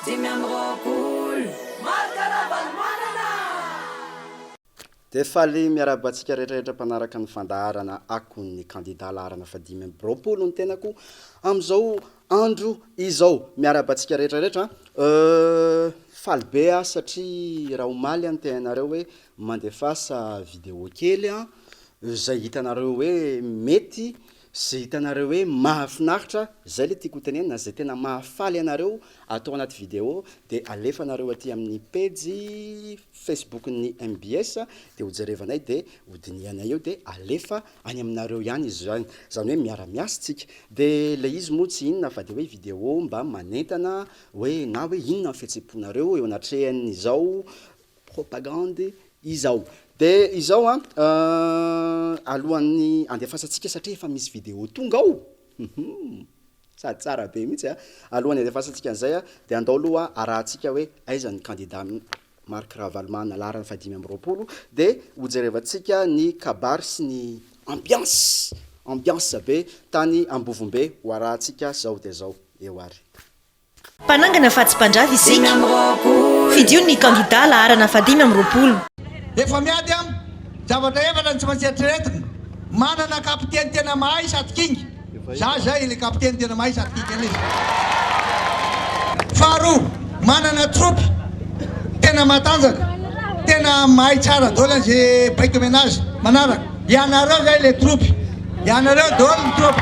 25 Marc Ravalomanana! Dia faly miarahaba antsika rehetrarehetra mpanaraka ny fandaharana Akon'ny kandida laharana fahadimy 25 ny tenako amin'izao andro izao. Miarahaba antsika rehetrarehetra an. Euh, faly be aho satria raha omaly aho niteny anareo hoe mandefasa vidéo kely an, izay hitanareo hoe mety Ze hitanareo hoe mahafinaritra, zay le tiako ho tenenina, ze tena mahafaly anareo atao anaty video de alefanareo aty amin'ny pejy Facebook-n'ny mbs de ho jerevanay de ho dinihanay eo de alefa any aminareo ihany izy zany, zany hoe miara-miasa tsika. De le izy moa tsy inona fa de hoe video mba manentana hoe na hoe inona ny fihetsem-ponareo eo anatrehan'izao Propagande izao. De izao an, alohan'ny andefasantsika satria efa misy vidéo tonga ao, hum, sady tsara be mihitsy an, alohan'ny andefasantsika an'izay an, de andao aloha arahantsika hoe aiza ny candidat Marc Ravalomanana laharana faha 25, de hojerevantsika ny kabary sy ny ambiance, ambiance be tany Ambovombe ho arahantsika zao dia zao eo ary. Mpanangana fa tsy mpandrava isika. Fidio ny kandida laharana faha 25. Efa miady am zavatra efatra ny tsy maintsy eritreretina, manana kapiteny tena mahay sady kinga, za zay ilay kapiteny tena mahay sady kinga ilay izy. Faharoa, manana tropy tena matanjaka, tena mahay tsara daholo an'izay baiko omena azy. Manaraka, ianareo zay ilay tropy, ianareo daholo ny tropy.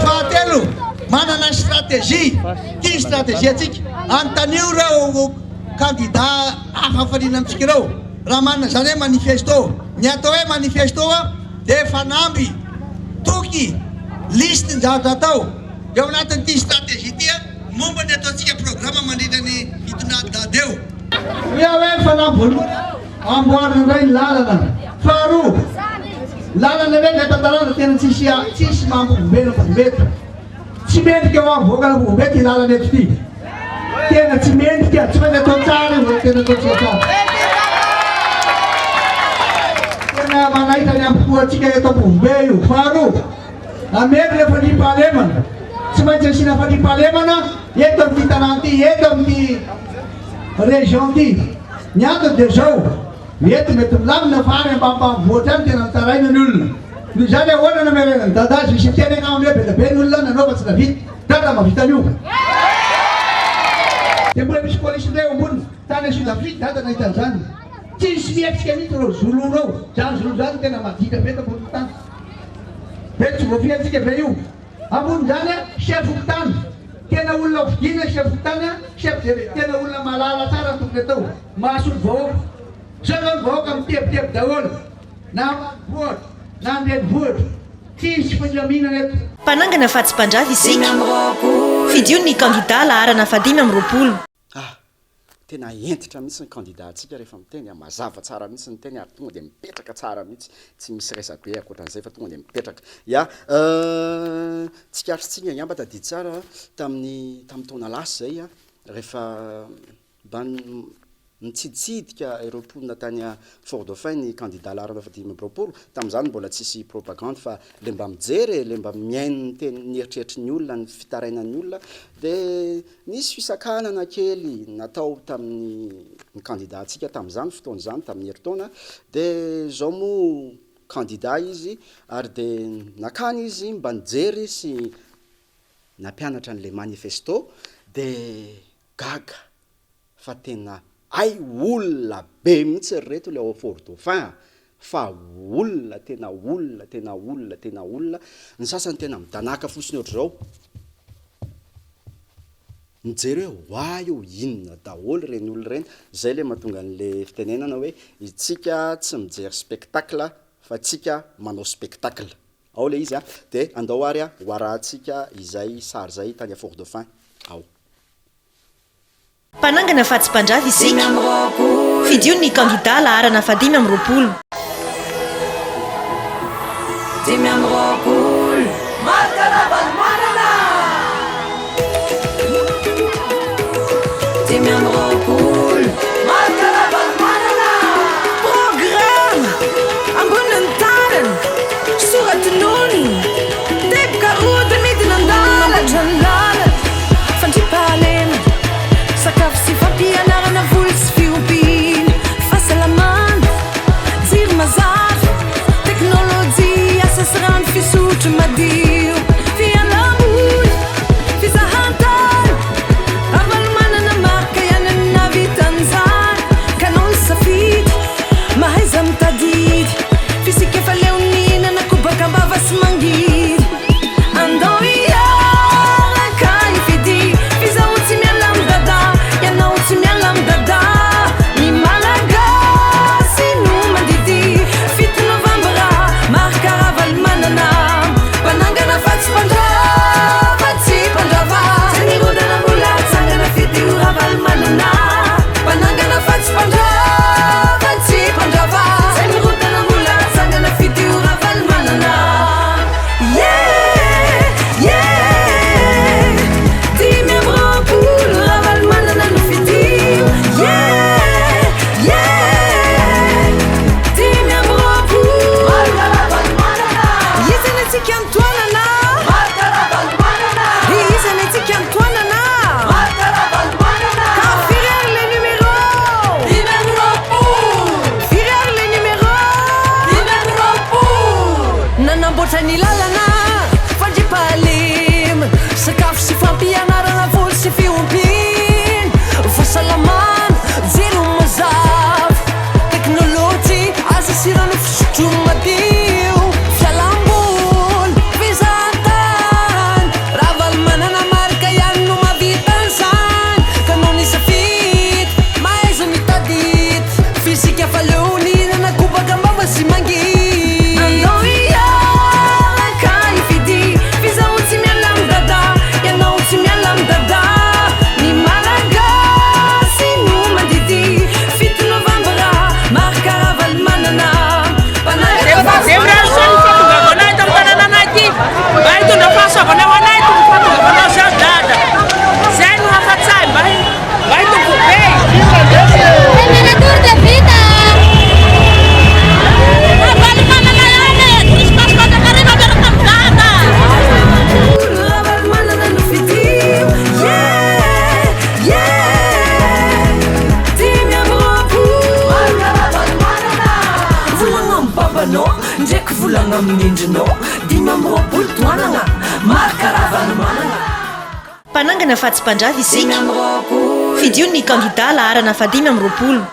Fahatelo, manana stratégie, ity ny stratégie antsika, anontanio ireo candidat hafa hafaliana amintsika ireo, raha manana izany hoe manifesto. Ny atao hoe manifesto dia fanamby, toky, liste ny zavatra atao. Eo anatin'ity stratégie ity momba ny ataontsika programa mandritra ny fitondran'i Dada eo. Hoy aho hoe fanamby voalohany, amboarina indray ny lalana. Faharoa, lalana ve ilay tantarana tena tsisy tsisy maha Ambovombe an'Ambovombe eto. Tsy mendrika ho an'ny vahoakan'Ambovombe ity lalana eto ity. Tena tsy mendrika, tsy maintsy atao tsara io, tena atao tsara. Tena manaitra ny ampofoantsika eto Ambovombe io. Faharoa, Hamerina fandriampahalemana. Tsy maintsy asiana fandriampahalemana eto amin'ity tanàna ity, eto amin'ity région ity. Ny antony dia izao, eto mety milamina fa any ambanimbanivohitra any tena mitaraina ny olona. Noho izany ahoana no hamerenan'i Dada azy? Misy miteny angamba hoe be dia be ny olona nanao fa tsy nahavita. Dada mahavita an'io. Dia mbola misy polisy indray eo amboniny. Tany Sud Afrique Dada nahita an'izany. Tsisy mihetsika mihitsy ireo Zoulou ireo. Izany Zoulou izany tena maditra be eto ambonin'ny tany. Be tsy voafiantsika ve io? Ambonin'izany a, chef fokontany, tena olona hofidiana chef fokontany a, chef de tena olona mahalala tsara ny tokony atao, mahasolo vahoaka. Zao zao ny vahoaka mitebiteby daholo, na ambanivohitra na an-drenivohitra, tsisy filaminana eto. Mpanangana fa tsy mpandrava isika. Fidio ny kandida laharana faha 25. Ah! Tena hentitra mihitsy ny candidat-ntsika rehefa miteny a, mazava tsara mihitsy ny teny ary tonga dia mipetraka tsara mihitsy, tsy misy resabe ankoatran'izay fa tonga dia mipetraka. Ya, tsikaritsika angamba tadidy tsara tamin'ny tamin'ny taona lasa izay rehefa mba nitsiditsidika ireo mponina tany Fort Dauphin ny candidat laharana faha 25, tamin'izany mbola tsisy propagande fa le mba mijery e, le mba mihaino ny teny, ny eritreritry ny olona, ny fitarainan'ny olona dia Nisy fisakanana kely natao tamin'ny ny kandida-ntsika tamin'izany fotoana izany, tamin'ny herintaona, dia izao moa kandida izy ary dia nakany izy mba nijery sy nampianatra an'ilay manifesto dia gaga fa tena hay olona be mihitsy ry reto ilay ao Fort Dauphin a! fa olona tena olona tena olona tena olona, ny sasany tena midanàka fotsiny ohatr'izao. Mijery hoe oay io inona daholo ireny olona ireny, zay le mahatonga an'le fitenenana hoe itsika tsy mijery spectacle fa tsika manao spectacle. Ao le izy a, de andao ary a ho arahantsika izay sary zay tany à Fort Dauphin ao. Mpanangana fa tsy mpandrava isika. Fidio ny kandida laharana faha 25. 25 Marc Ravalomanana! 25 Marc Ravalomanana! Programa! Ambonin'ny tanana, soratononina, teboka roa dia midina an-dalana. Mamboatra ny lalana, fandriampahalemana. Mpanangana fa tsy mpandrava isika. Fidio ny kandida laharana fahadimy amby roapolo.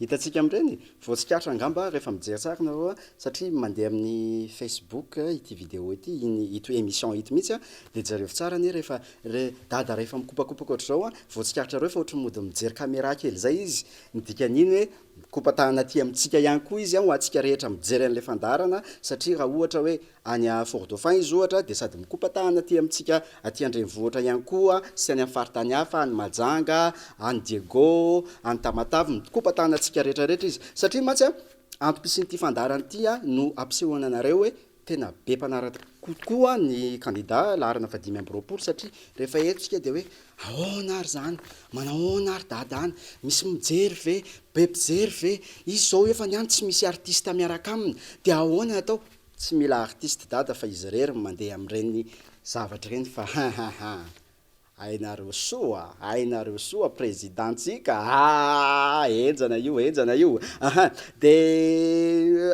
Hitantsika amin'ireny, voatsikaritra angamba rehefa mijery tsara nareo satria mandeha amin'ny Facebook ity vidéo ity, iny ito émission ito mihitsy an, dia jereo tsara anie rehefa re dada rehefa mikopakopaka ohatr'izao an, voatsikaritrareo fa ohatry ny mody mijery caméra kely izay izy, ny dikan'iny hoe mikopa-tanana aty amintsika ihany koa izy an, ho antsika rehetra mijery an'ilay fandaharana satria raha ohatra hoe Any Fort Dauphin izy ohatra dia sady mikopa-tanana aty amintsika aty an-drenivohitra ihany koa sy any amin'ny faritany hafa, any Mahajanga, any Diego, any Tamatave, mikopa-tanana antsika rehetra rehetra izy. Satria mantsy an, antom-pisian'ity fandaharana ity no ampisehoana anareo hoe tena be mpanaraka tokoa ny kandida laharana fahadimy amby roapolo satria rehefa eto isika dia hoe ahoana ary izany, manahoana ary dada any, misy mijery ve, be mpijery ve, izy izao efa ny any tsy misy artiste miaraka aminy dia ahoana ny atao? Tsy mila artiste dada fa izy irery no mandeha amin'ireny zavatra ireny fa ha ha ha hainareo soa hainareo soa président tsika aa henjana io henjana io aha de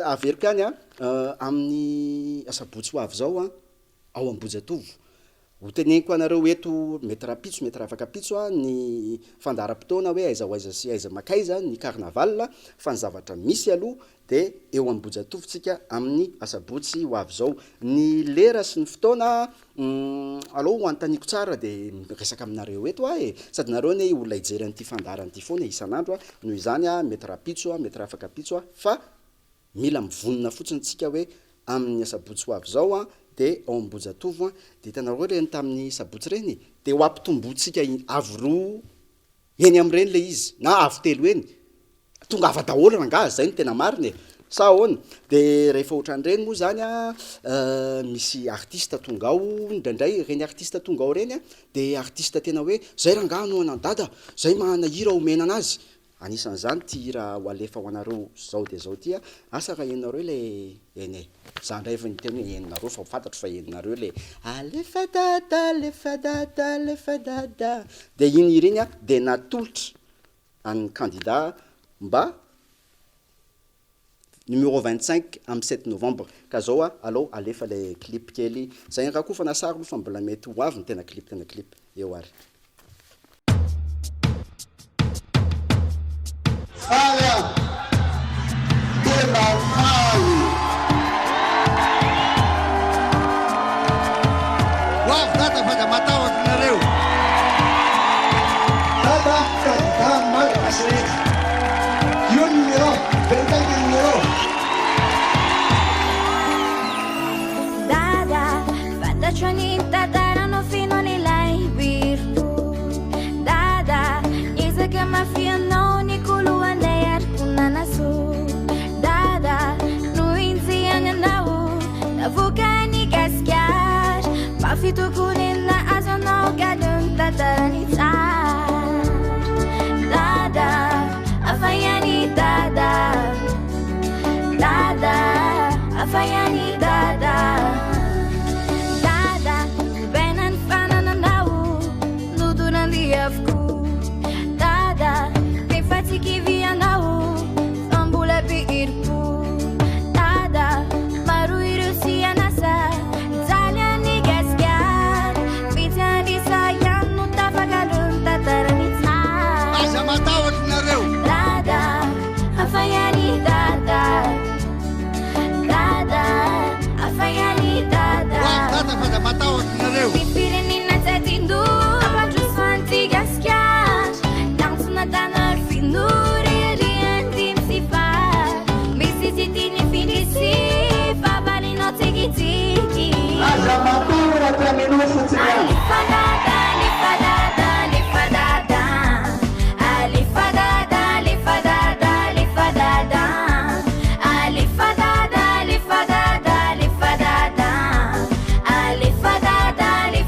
averiko ihany an amin'ny asabotsy ho avy izao an ao Ambohijatovo Ho teneniko anareo eto mety rahampitso mety rahafakampitso ny fandaharam-potoana hoe aiza ho aiza sy aiza makaiza ny carnaval fa ny zavatra misy aloha dia eo Ambohijatovo tsika amin'ny asabotsy ho avy izao. Ny lera sy ny fotoana aleo ho anontaniako tsara dia miresaka aminareo eto aho e! Sady nareo anie olona hijery an'ity fandaharana ity foana isan'andro noho izany mety rahampitso mety rahafakampitso fa Mila mivonona fotsiny tsika hoe amin'ny asabotsy ho avy izao an, dia ao Ambohijatovo an, dia hitanareo ireny tamin'ny sabotsy ireny? Dia ho ampitombointsika avo roa heny amin'ireny ilay izy, na avo telo heny. Tongava daholo rangaha, izay no tena marina e! Sa ahoana? Dia rehefa ohatran'ireny moa izany an, misy artiste tonga ao, indraindray ireny artiste tonga ao ireny an, dia artiste tena hoe izay rangaha no anan'i dada, izay manana hira omena an'azy. Anisan'izany ity hira ho alefa ho anareo zao dia zao ity a! Asa raha henonareo ilay eny e! Za ndray vao niteny hoe henonareo fa fantatro fa henonareo ilay Alefa dada, alefa dada, alefa dada. Dia iny hira iny a dia natolotra an'ny kandida mba numéro 25 amin'ny 7 novembre. Ka zao a, alao alefa ilay clip kely zay nirakofana sary aloha fa mbola mety ho avy ny tena clip tena clip eo ary. Faly aho, tena faly. Ho avy Dada fa aza matahotra nareo. Dada candidat Malagasy rehetra. Io numéro, 25 numéro. Dada, fantatro ny tantaranao feno an'ilay birpo. Dada, niezaka mafy ianao nikolo anay ary koa nanasoa. Dada, nohenjehana anao, navoakan'i Gasikara. Mafy tokoa ny nahazo anao ka aleo ny tantarany tsara. Dada, hafa ihany Dada. Dada, hafa ihany Dada. Dada, nobaina ny fanananao, nodonan'ny avokoa. Dada, efa tsy kivy ianao, fa mbola be herim-po. Dada, maro ireo tsy an'asa, mijaly an'i Gasikara. Vitsy an'isa ihany no tafakalo ny tantarany tsara. Aza matahotra nareo. Dada, hafa ihany Dada. Dada, hafa ihany Dada. Ho avy Dada fa aza matahotra nareo. Ny firenena tsy adino, hampandroso an'ity Gasikara. Tanjona Tanarivino, reharehan'ny sy fara. Misy tsy tia ny findrisy, fa valinao tsikitsiky. Aza matahotra minoa fotsiny ihany. Alefa Dada, alefa Dada, alefa Dada. Alefa Dada, alefa Dada, alefa Dada. Alefa Dada, alefa Dada, alefa Dada. Alefa Dada, alefa.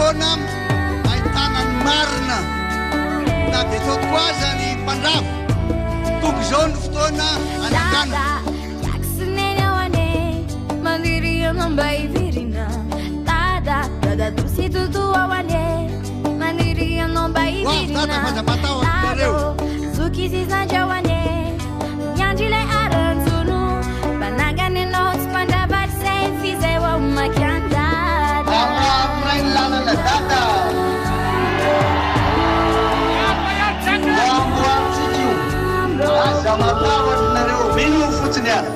fotoana ahitana ny marina. Na dia teo tokoa aza ny mpandrava, tonga izao ny fotoana hananganana. Ho avy Dada fa aza matahotra nareo. Amboarinay ny lalana Dada. Ho amboarintsika io. Aza matahotra nareo, minoa fotsiny ihany.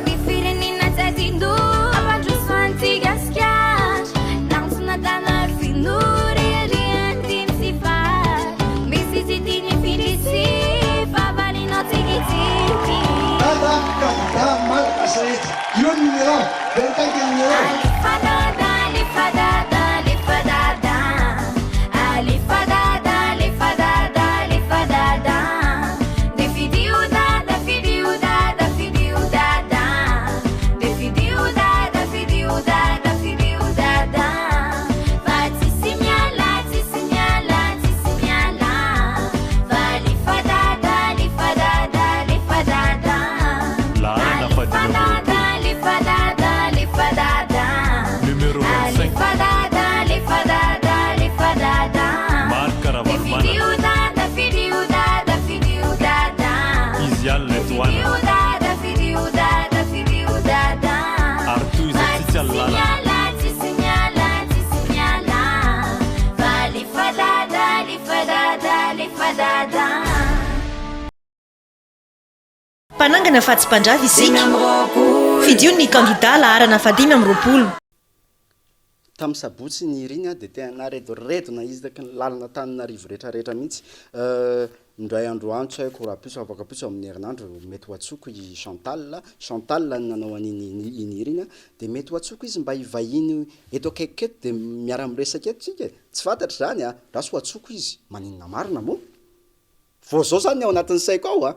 Dada kandida Malagasy rehetra. Io ny numéro, 25 ny numéro. Alefa dada, alefa dada, alefa dada. Alefa dada, alefa dada, alefa dada. De fidio dada, fidio dada, fidio dada. De fidio dada, fidio dada, fidio dada. Fa tsisy miala, tsisy miala, tsisy miala. Fa alefa dada, alefa dada, alefa dada. Laharana Alefa dada, alefa dada, alefa dada. Numéro 25. Alefa dada, alefa dada, alefa dada. Marc Ravalomanana. Fidio dada, fidio dada, fidio dada. Izy ihany no Fidio tohanana. dada, fidio dada, fidio dada. Ary toy izay tsy tsy Tsisy lalana. miala, tsisy miala, tsisy miala. Fa alefa dada, alefa dada, alefa dada. Mpanangana fa tsy mpandrava isika. Fidio ny kandida laharana faha-25. Tamin'ny sabotsy ny iriny dia tena naredoredona isaky ny lalana Antananarivo rehetra rehetra mihitsy. Indray andro any tsy haiko rahampitso afaka ampitso amin'ny herinandro mety ho antsoiko i Chantal, Chantal no nanao an'iny iny hira iny dia mety ho antsoiko izy mba hivahiny eto akaikiko eto dia miara-miresaka eto tsika e! Tsy fantatro izany a! Andraso ho antsoiko izy, maninona marina moa? Vao zao zany ny ao anatin'ny saiko ao a!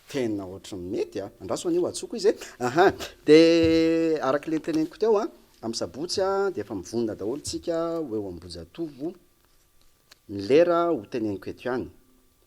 Tena ohatry ny mety a! Andraso anie ho antsoiko izy e! Aha! De araka le noteneniko teo a, amin'ny sabotsy a de efa mivonona daholo tsika ho eo Ambohijatovo, ny lera ho teneniko eto ihany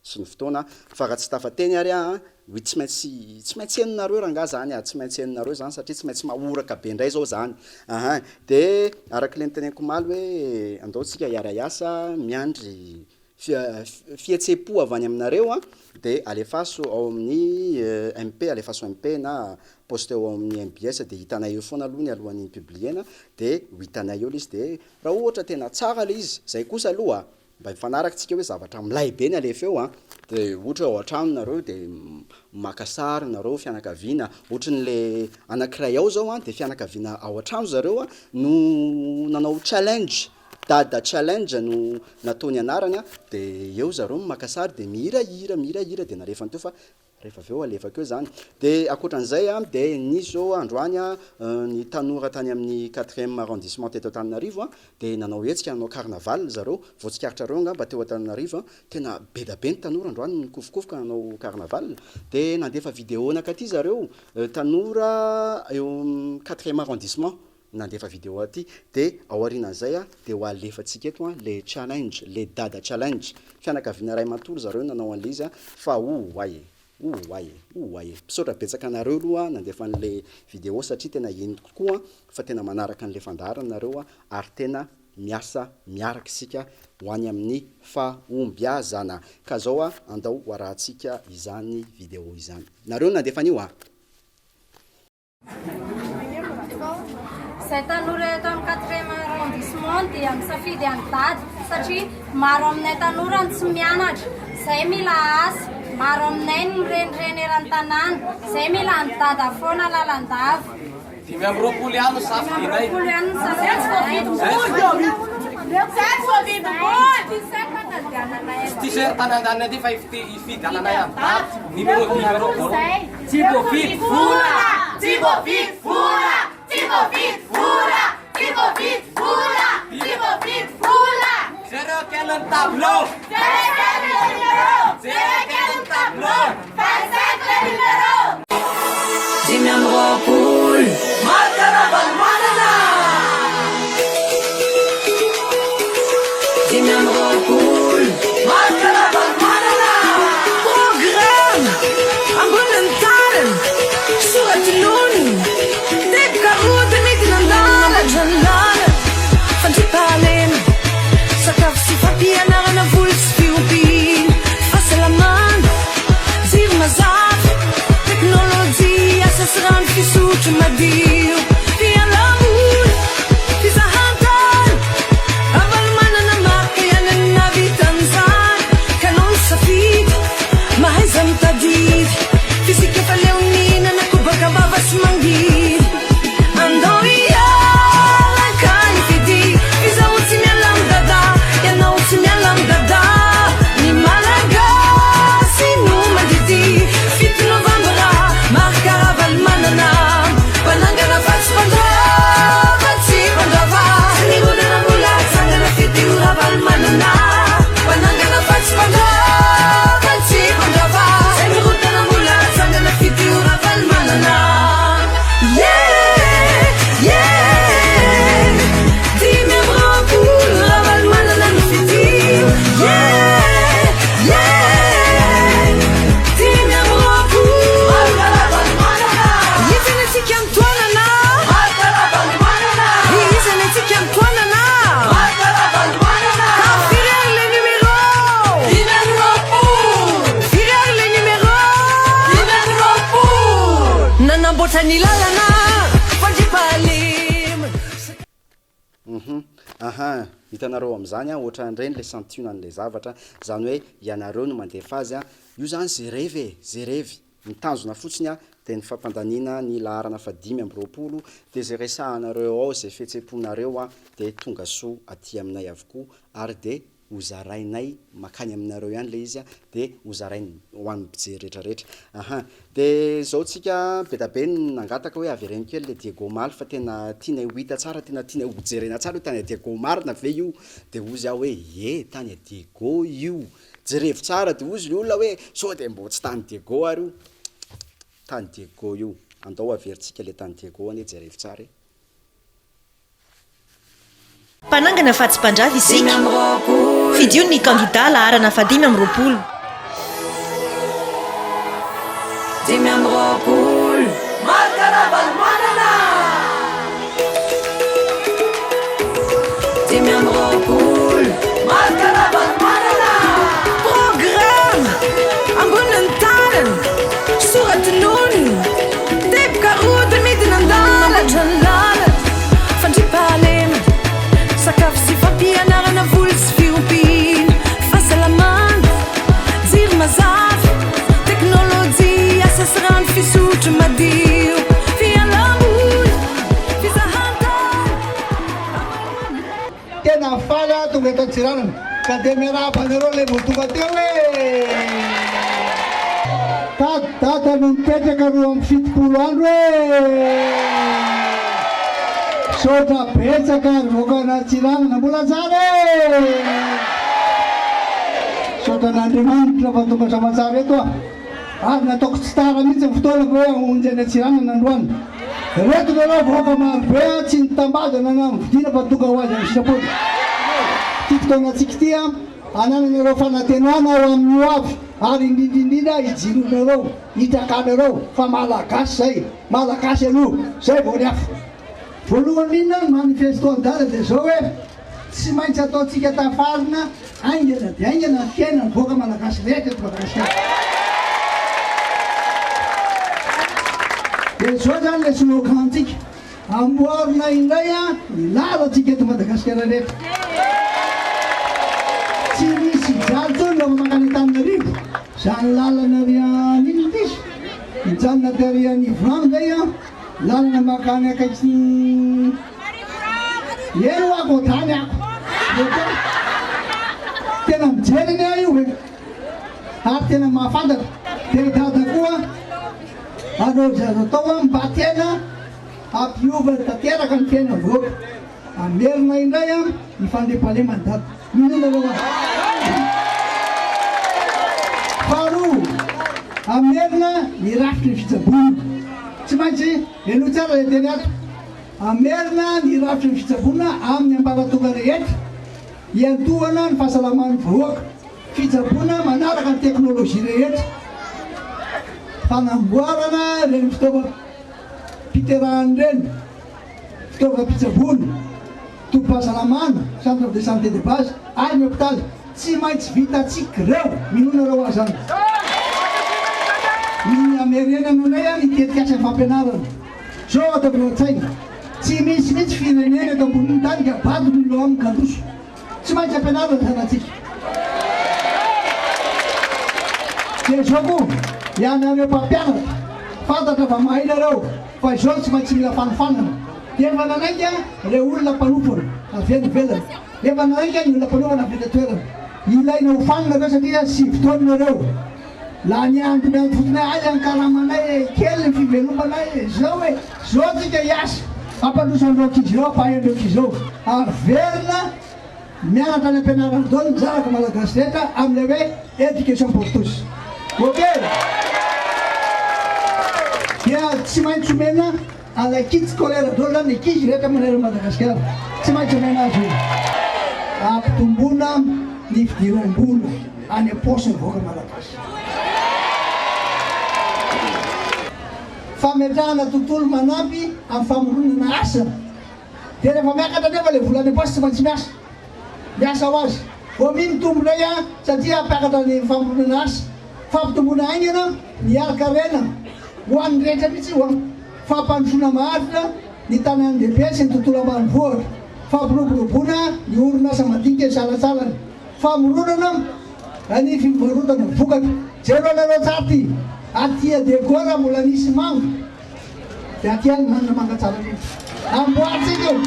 sy ny fotoana, fa raha tsy tafateny ary aho a, oui tsy maintsy tsy maintsy henonareo rangaha zany a, tsy maintsy henonareo zany satria tsy maintsy mahoraka be ndray zao zany, aha! De araka le noteneniko omaly hoe andao tsika hiara-hiasa miandry Fihetseham-po avy any aminareo an, dia alefaso ao amin'ny MP, alefaso MP na posteo ao amin'ny mbs dia hitanay eo foana aloha ny alohan'ny hi-publier-na dia ho hitanay eo ilay izy dia raha ohatra tena tsara ilay izy, izay kosa aloha mba hifanaraka tsika hoe zavatra milay be ny alefa eo an, dia ohatra hoe ao an-trano nareo dia maka sary nareo fianakaviana, ohatran'ilay anankiray ao izao an dia fianakaviana ao an-trano zareo an no nanao challenge. Dada challenge no nataony anarany a, de eo zareo no maka sary de mihirahira mihirahira de nalefany teo fa rehefa avy eo alefako eo zany. De ankoatran'izay a de nisy zao androany a ny tanora tany amin'ny quatrième arrondissement teto Antananarivo a de nanao hetsika nanao carnaval zareo, vao tsikaritrareo angamba teo Antananarivo a, tena be da be ny tanora androany nikofokofoka nanao carnaval, de nandefa vidéo nakaty zareo tanora eo amin'ny quatrième arrondissement nandefa vidéo aty de ao aorianan'izay a de ho alefantsika eto a le challenge le dada challenge fianakaviana iray manontolo zareo nanao an'le izy a fa oay e oay e oay e misaotra betsaka anareo aloha nandefa an'le vidéo satria tena henoko tokoa fa tena manaraka an'le fandaharana nareo a ary tena miasa miaraka isika ho any amin'ny fahombiazana ka zao a andao ho arahantsika izany vidéo izany nareo no nandefa an'io a. Izay tanora eto amin'ny quatrième arrondissement dia misafidy an'i Dada satria maro aminay tanora no tsy mianatra, izay mila asa, maro aminay no mirenireny eran'ny tanàna, izay mila an'i Dada foana lalandava. 25 ihany no safidinay. 25 ihany no safidinay. Tsy t-shirt anandaniny aty fa hifidiananay an'i Dada numéro 25. Tsy voavidy vola! Tsy voavidy vola! Tsy voavidy vola! Tsy voavidy vola! Tsy voavidy vola! Jereo kely ny tableau! Jereo kely ny numéro! Jereo kely ny tableau! 25 le numéro! 25! Marc Ravalomanana! Nanamboatra ny lalana, fandriampahalemana. Uhum. Aha. Hitanareo amin'izany an, ohatran'ireny ilay santionan'ilay zavatra, izany hoe ianareo no mandefa azy an, io izany ze revy e, ze revy. Ny tanjona fotsiny an, dia ny fampandaniana ny laharana faha 25, dia ze resahanareo ao, ze fihetsem-ponareo an, dia tonga soa aty aminay avokoa, ary dia ho zarainay makany aminareo ihany le izy de ho zarainy ho an'ny mpijery rehetra rehetra. Aha. De zao tsika be da be ny nangataka hoe avereno kely le Diego omaly fa tena tianay ho hita tsara, tena tianay ho jerena tsara io tany Diego marina ve io? De hozy aho hoe ie tany Diego io. Jerevo tsara de hozy ny olona hoe sao de mbô tsy tany Diego ary io. Tany Diego io. Andao averintsika le tany Diego anie jerevo tsara e. Mpanangana fa tsy mpandrava isika. Fidio ny kandidà laharana faha 25. 25. Marc Ravalomanana! 25. Marc Ravalomanana! Programa ambonin'ny tanana, sora-tononina, teboka roa dia midina an-dalana. Fandriampahalemana, sakafo sy fampianarana, voly sy fiompiana, fahasalamana, jiro mazava, teknolojia, asa sy rano fisotro madio, fialam-boly, fizahan-tany. Tena faly aho tonga eto Antsiranana ka dia miarahaba anareo ilay vao tonga teo e! Tato dada no nipetraka 72 andro e! Misaotra betsaka ry vahoakan'Antsiranana mbola tsara e! Misaotra an'Andriamanitra fa tonga soamantsara eto aho. Ary nataoko tsy tara mihitsy ny fotoana fa hoe hamonjy any Antsiranana androany. Reto nareo vahoaka maro be a, tsy nitambazana na novidiana fa tonga ho azy amin'ny sitrapony. Ity fotoanantsika ity a, hanananareo fanantenana ho amin'ny ho avy ary indrindra indrindra hijironareo, hitrakanareo fa Malagasy zay, Malagasy aloha, zay vao ny hafa. Voalohany indrindra ny manifesto an'i Dada dia zao hoe, Tsy maintsy ataontsika tafarina haingana dia haingana ny fiainan'ny vahoaka malagasy rehetra eto Madagasikara. Dia izao izany ilay slogan-tsika, amboarina indray ny lalantsika eto Madagasikara rehetra. Tsy misy hijaly intsony rehefa mankany Antananarivo, izany lalana ary an'inona ity izy? Mijanona tery Anivorano izay an! Lalana mankany akaikin'ny Eny ho ako tany ako. Tena mijery anie aho io e. Ary tena mahafantatra. Dia i Dada koa hanao izay azo atao mba tena hampiova tanteraka ny fiainan'ny vahoaka. Hamerina indray ny fandriampahaleman'i Dada. Mino nareo ahy. Faharoa, hamerina ny rafitry ny fitsaboana. Tsy maintsy, henoy tsara ilay teny ato, hamerina ny rafitry ny fitsaboana amin'ny ambaratonga rehetra hiantohana ny fahasalaman'ny vahoaka. Fitsaboana manaraka ny teknolojia rehetra. Fanamboarana ireny fitaovam-piterahana ireny. Fitaovam-pitsaboana, tobim-pahasalamana, centre de santé de base, ary ny hopitaly. Tsy maintsy vitantsika ireo, minoa nareo ahy izany. Ny hamerenana indray ny tetikasa fampianarana. Zao ataovy ao an-tsaina, tsy misy mihitsy firenena eto ambonin'ny tany ka bado ny olona ao aminy ka handroso. Tsy maintsy ampianarina ny zanatsika. Dia izao koa, ianareo mpampianatra, fantatra fa mahay nareo, fa izao tsy maintsy mila fanofanana. Dia efa nanaiky ireo olona mpanofana avy any ivelany. Efa nanaiky ny olona mpanofana avy eto an-toerana. Ilaina hofanina ireo satria 9 taona ireo. Lany andro miandry fotsiny hoe aiza ny karamanay e, kely ny fivelomanay e, izao e. Izao tsika hiasa, hampandroso an'ireo ankizy ireo, hampahay an'ireo ankizy ireo. Ary velona mianatra any am-pianarana daholo ny zanaka malagasy rehetra amin'ilay hoe éducation pour tous. Ok? Dia tsy maintsy omena an'ilay kit scolaire daholo izany ny ankizy rehetra manerana an'i Madagasikara. Tsy maintsy omena azy io. Hampitomboina ny fidiram-bola any am-paosin'ny vahoaka malagasy. Fametrahana tontolo manampy amin'ny famoronana asa. Dia rehefa miakatra anefa ilay vola any am-paosy tsy maintsy miasa. Miasa ho azy. Vao miha mitombo indray an, satria hampiakatra ny famoronana asa. Fampitomboana haingana ny harin-karena ho an'ny rehetra mihitsy io an. Fampandrosoana maharitra ny tanàn-dehibe sy ny tontolo ambanivohitra, fampiroboroboana ny orinasa madinika salantsalany, famoronana ny fivarotana vokatra. Jereo nareo tsara ty, aty Diego raha mbola nisy manga dia aty any manana manga tsara indrindra. Amboarintsika io.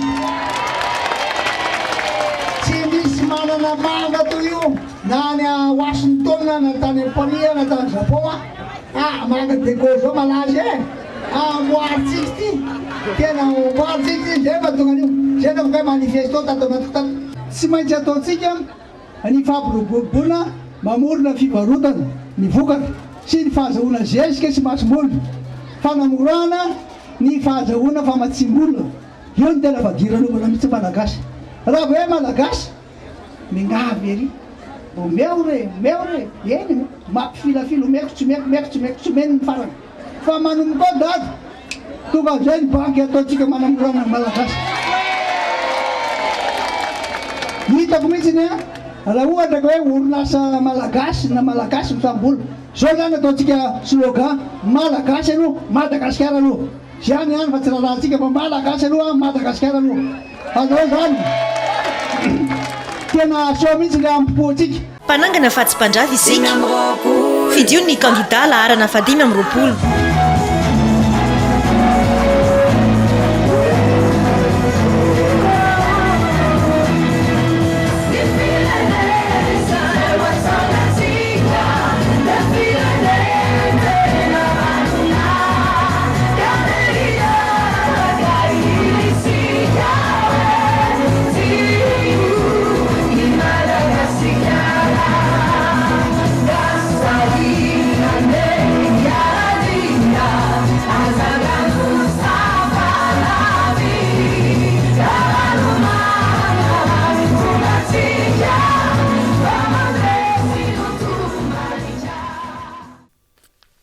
Tsy misy manana manga toy io na any Washington na tany Paris na tany Japon. Ah manga Diego zao malaza e! Amboarintsika ity! Tena amboarintsika ity! Zay mahatonga an'io! Zay no afaka hoe manifesto tato anatiko tato. Tsy maintsy ataontsika ny fampiroboroboana mamorona fivarotana ny vokatra sy ny fahazahoana zezika sy masomboly, fanamorana ny fahazahoana famatsiam-bola. Io no tena fadiranovana mihitsy Malagasy. Raha vao hoe Malagasy, Miangavy ery. Omeo re, omeo re, eny e, mampifilafila, omeko tsy omeko, omeko tsy omeko, tsy omeny ny farany. Fa manomboka ao dada, tonga amin'izay ny banky ataontsika manamorana ny Malagasy. Hitako mihitsy ny raha ohatra ka hoe orinasa Malagasy na Malagasy misambola. Zao zany ataontsika slogan, Malagasy aloha, Madagasikara aloha. Zany ihany fa tsy rarahantsika fa Malagasy aloha, Madagasikara aloha. Aleo zany tena soa mihitsy le ampopoantsika. Mpanangana fa tsy mpandrava isika. Fidio ny kandida laharana fahadimy amby 20.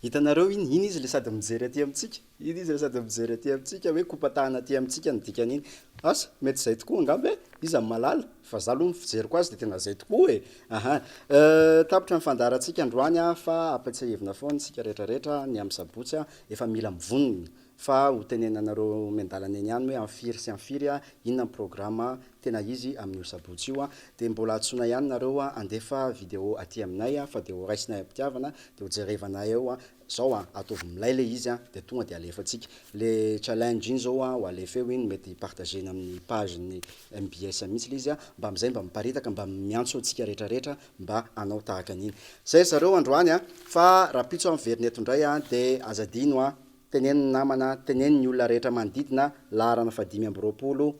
Hitanareo iny, iny izy le sady mijery aty amintsika, iny izy le sady mijery aty amintsika hoe kopatahana aty amintsika ny dikan'iny. Asa, mety zay tokoa angamba e, iza no mahalala, fa za aloha ny fijeriko azy de tena zay tokoa e, aha. Tapitra ny fandaharantsika androany a, fa ampatsiahivina foana isika rehetra rehetra ny amin'ny sabotsy a, efa mila mivonona fa ho tenenanareo miandalana eny ihany hoe amin'ny firy sy amin'ny firy a, inona ny programa tena izy amin'io sabotsy io dia mbola antsoina ihany nareo handefa video aty aminay fa dia ho raisinay am-pitiavana dia ho jerevanay eo zao an, ataovy milay le izy an dia tonga dia alefantsika le challenge iny zao an ho alefa eo iny mety partager-na amin'ny page ny mbs mihitsy le izy an mba amin'izay mba miparitaka mba miantso antsika rehetra rehetra mba hanao tahaka an'iny. Zay ry zareo androany an fa rahampitso aho miverina eto indray an dia aza adino an teneno ny namana teneno ny olona rehetra manodidina laharana faha 25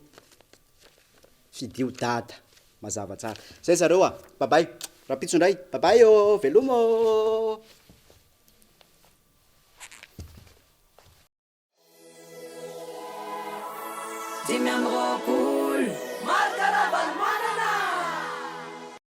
Fidio dada. Mazava tsara. Zay zareo a! Babay. Rahampitso indray. Babay ô! Veloma ô! 25.